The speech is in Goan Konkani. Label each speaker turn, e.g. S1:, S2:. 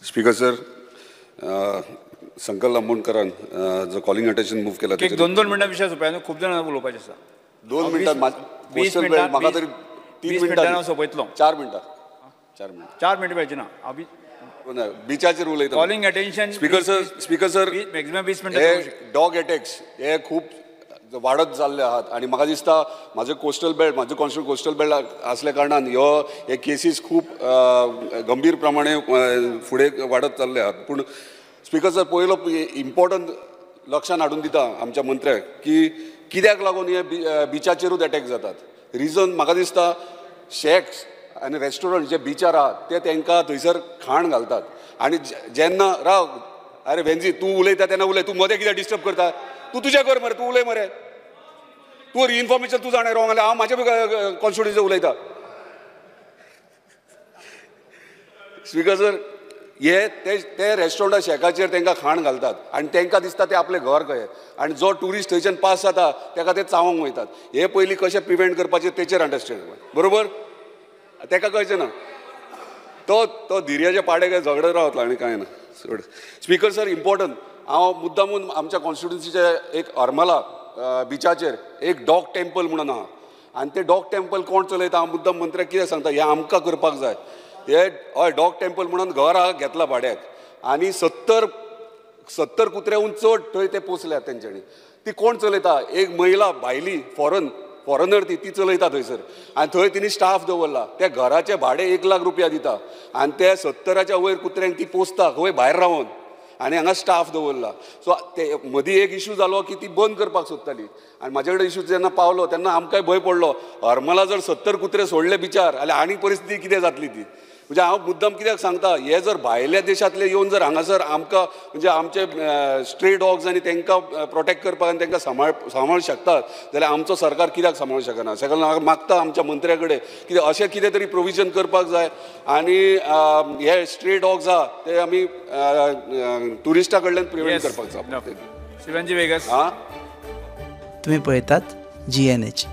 S1: स्पीकर सर, संकल्प आमोणकरान जो कॉलिंग अटेन्शन मूव केला,
S2: एक 2-2 मिनटां विशय सोंपया, खूब जाणां उलोवपाचें आसा.
S1: 2 मिनटां, म्हाका तरी 3 मिनटां
S2: सोंपयतलो.
S1: 4 मिनटां, 4 मिनटां,
S2: 4 मिनटां मेळची ना.
S1: बिचाचेर उलयता.
S2: Calling attention.
S1: Speaker sir, speaker sir,
S2: maximum 20 मिनटां.
S1: हे डॉग अटॅक्स हे खूब वाडत जाल्ले आहात आनी म्हाका दिसता म्हाजो कोस्टल बेल्ट, म्हाजो कॉन्स्टिट्युएन्सी कोस्टल बेल्ट आसल्या कारणान ह्यो हे केसीस खूब गंभीर प्रमाणे फुडें वाडत चालले आहात. पूण स्पीकर सर, पयलो इम्पॉर्टंट लक्षान हाडून दिता आमच्या मंत्र्याक की कित्याक लागून हे बिचाचेरूच अटॅक जातात. रिजन म्हाका दिसता शॅक्स आनी रेस्टॉरंट जे बिचार आहात ते तांकां थंयसर खाण घालतात आनी जेन्ना राव, अरे वेंजी तूं उलयता तेन्ना उलय, तूं मदें कित्याक डिस्टर्ब करता? तूं तुजें कर मरे, तूं उलय मरे, तूं इन्फॉर्मेशन तूं जाणा रोंग जाल्यार हांव म्हाज्या कॉन्स्टिट्युएन्सी उलयता. स्पीकर सर, हे ते रेस्टॉरंटा शॅकाचेर तांकां खाण घालतात आनी तांकां दिसता ते आपलें घर कहें आनी जो ट्युरिस्ट थंयच्यान पास जाता ताका ते चावंक वयतात. हे पयलीं कशें प्रिवेंट करपाचें तेचेर अंडरस्टँड, बरोबर? ताका कळचें ना, तो तो धिरयाच्या पाड्याक झगडत रावतलो आनी कांय ना. सोड. स्पीकर सर, इम्पॉर्टंट हांव मुद्दामून आमच्या कॉन्स्टिट्युएन्सीचे एक हरमला बिचाचेर एक डॉग टेम्पल म्हणून आहा आनी ते डॉग टेम्पल कोण चलयता हांव मुद्दाम मंत्र्याक कितें सांगता, हें आमकां करपाक जाय. हे हय डॉग टेम्पल म्हणून घर आहा घेतला भाड्याक आनी 70 कुत्र्याहून चड थंय ते पोसल्यात तेंच्यांनी. ती कोण चलयता? एक महिला भायली फॉरनर ती चलयता थंयसर आनी थंय तिणी स्टाफ दवरला. त्या घराचें भाडें 1 लाख रुपया दिता आनी त्या 70च्या वयर कुत्र्यांक ती पोसता खंय भायर रावन आनी हांगा स्टाफ दवरला. सो ते मदीं एक इशू जालो की ती बंद करपाक सोदताली आनी म्हाजे कडेन इशू जेन्ना पावलो तेन्ना आमकांय भंय पडलो. हरमला जर 70 कुत्रे सोडले बिचार जाल्यार आनी परिस्थिती कितें जातली ती. म्हणजे हांव मुद्दम कित्याक सांगता, हे जर भायल्या देशांतले येवन जर हांगासर आमकां म्हणजे आमचे स्ट्रे डॉग्स आनी तांकां प्रोटेक्ट करपाक आनी तांकां सांबाळ शकतात जाल्यार आमचो सरकार कित्याक सांबाळूंक शकना. सगळ्यांक हांव मागता आमच्या मंत्र्या कडेन कितें अशें कितें तरी प्रोविजन करपाक जाय आनी हे स्ट्रे डॉग्स आहा ते आमी ट्युरिस्टा कडल्यान प्रिवेंट करपाक जाय.
S2: शिवांजी वेगस.
S1: हां,
S3: तुमी पळयतात GNH.